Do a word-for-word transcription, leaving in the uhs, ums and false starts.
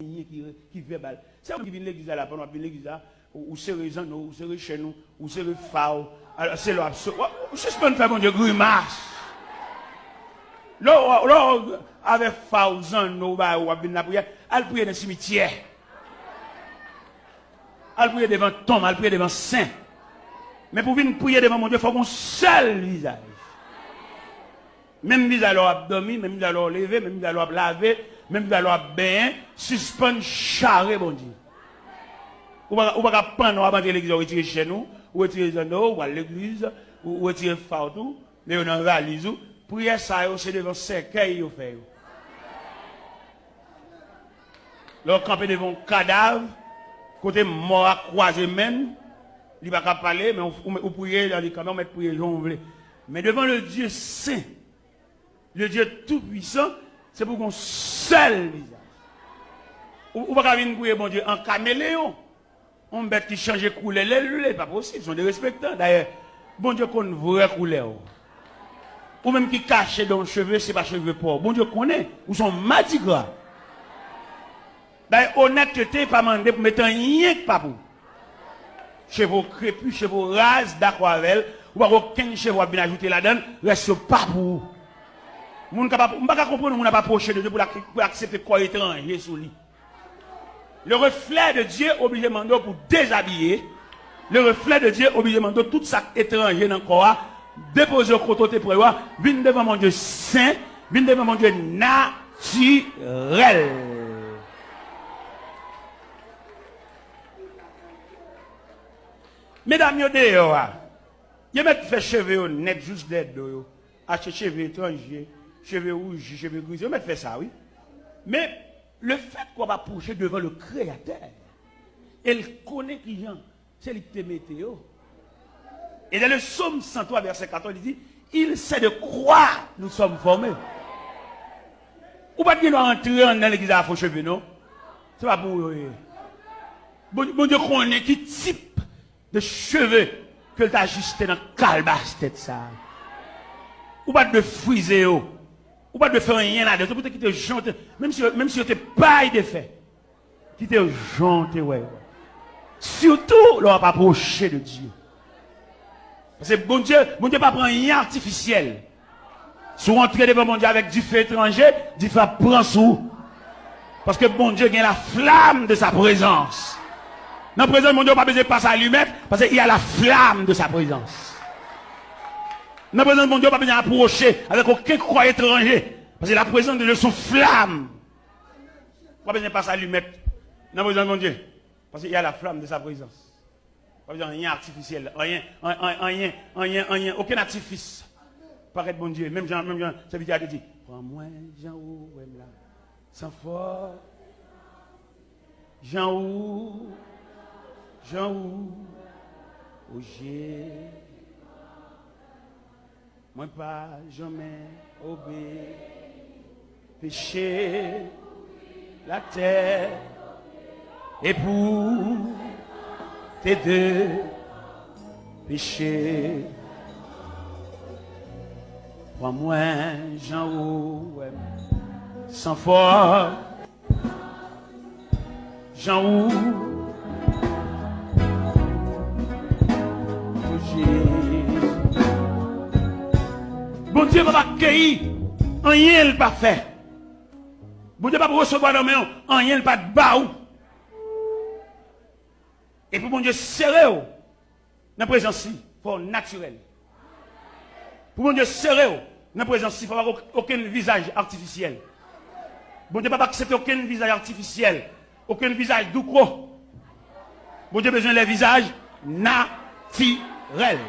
anyen ki, ki vèbal. Se ou ki vin legliz la, la, pandan w ap vin legliz la, ou, ou sere zanno w, ou sere chèn ou, ou sere fa w. Alò, se lè w ap so-, w ap, ou sispann fè Bondye grimas. Lè w, lè w avèk fa w, zanno w, ba w ap vin lapriyè, al priye nan simityè. Al priye devan tonm, al priye devan sen. Men pou w vin priye devan Bondye, fò w gen yon sèl vizaj. Menm vizaj lè w ap dòmi, menm vizaj lè w leve, menm vizaj lè w ap lave, menm vizaj lè w ap benyen, sispann chare Bondye. Ou pa, ou pa ka pandan w ap antre legliz, ou retire chèn ou, ou retire zanno w, ou al legliz, ou, ou retire fa w tou, men yo nan valiz ou. Priyè sa yo, se devan sèkèy yo fè yo. Lè w kanpe devan yon kadav, kote mò a kwaze men l, li pa ka pale, men ou, ou, ou priye, li kanpe, ou mèt priye jan w vle. Men devan le Dieu saint, le Dieu tout puissant, se pou gen yon sèl vizaj. Ou, ou pa ka vin priye Bondye an kameleyon. Yon bèt ki chanje koulè lè l vle, pa posib, se yon derespektan. Dayè, Bondye konn vrè koulè w. Ou menm ki kache dan yon cheve, se pa cheve pa w. Bondye konnen, ou se yon madigra. Dayè, onètete pa mande pou mete anyen k pa pou w. Cheve w krepi, cheve w raz, dakò avè l, ou pa gen okenn cheve w ap vin ajoute ladan l, rès yo pa pou ou. Moun ka pa, m pa ka konprann yon moun ap apwoche de Dye pou l ak-, pou l aksepte kò etranje sou li. Le reflet de Dieu oblije mande w pou dezabiye. Le reflet de Dieu oblije mande w tout sa k etranje nan kò a, depoze yo kote w te pran yo a, vin devan Bondye sen, vin devan Bondye natirèl. Medam yo deyò a, yo mèt fè cheve yo nèt jous dèyè do yo. Achte cheve etranje, cheve wouji, cheve grize, yo mèt fè sa, wi. Men, lefèt ke w ap apwoche devan le Créateur, e l konnen kijan se li ki te mete yo. Et dans le psaume cent trois, verset quatorze, il dit, il sait de quoi nous sommes formés. Ou pa t gen dwa antre anndan legliz a fo cheve, non. Se pa pou ou yo ye. Bon, Bondye konnen ki tip de cheve ke l ta ajiste nan kalbas tèt sa a. Ou pa t dwe frize yo. Ou pa t dwe fè anyen ladan yo. Se pou te kite jan w te, menm si, menm si yo te pay de fè, kite yo jan w te wè yo. Sitou lè w ap apwoche de Dye. Paske Bondye, Bondye pa pran anyen atifisyèl. Si w antre devan Bondye avèk dife etranje, dife ap pran sou ou. Paske Bondye gen la flamme de sa présence. Nan prezans Bondye, ou pa bezwen pase alimèt, paske il y a la flamme de sa présence. Nan prezans Bondye, ou pa bezwen apwoche avèk okenn kò etranje, paske la prezans de Dye se yon flam. Ou pa bezwen pase alimèt nan prezans Bondye, paske il y a la flamme de sa présence. Pa bezwen anyen atifisyèl, anyen, an-, an-, anyen, anyen, anyen, okenn atifis. Parèt Bondye, menm jan, menm jan sèvitè a te di, pran mwen jan ou wè m la, san fòs, jan ou, jan ou, o Jezi. Mwen pa janmen obeyi peche latè, e pou te de peche. Pran mwen jan ou wè m, san fòs, jan ou. O Jezi. Bondye p ap akeyi anyen l pa fè. Bondye p ap resevwa nan men w anyen l pa t ba ou. E pou Bondye sere w nan prezans li, fò w natirèl. Pou Bondye sere w nan prezans li, fò w pa gen okenn vizaj atifisyèl. Bondye p ap aksepte okenn vizaj atifisyèl, okenn vizaj doukò. Bondye bezwen lè vizaj natirèl.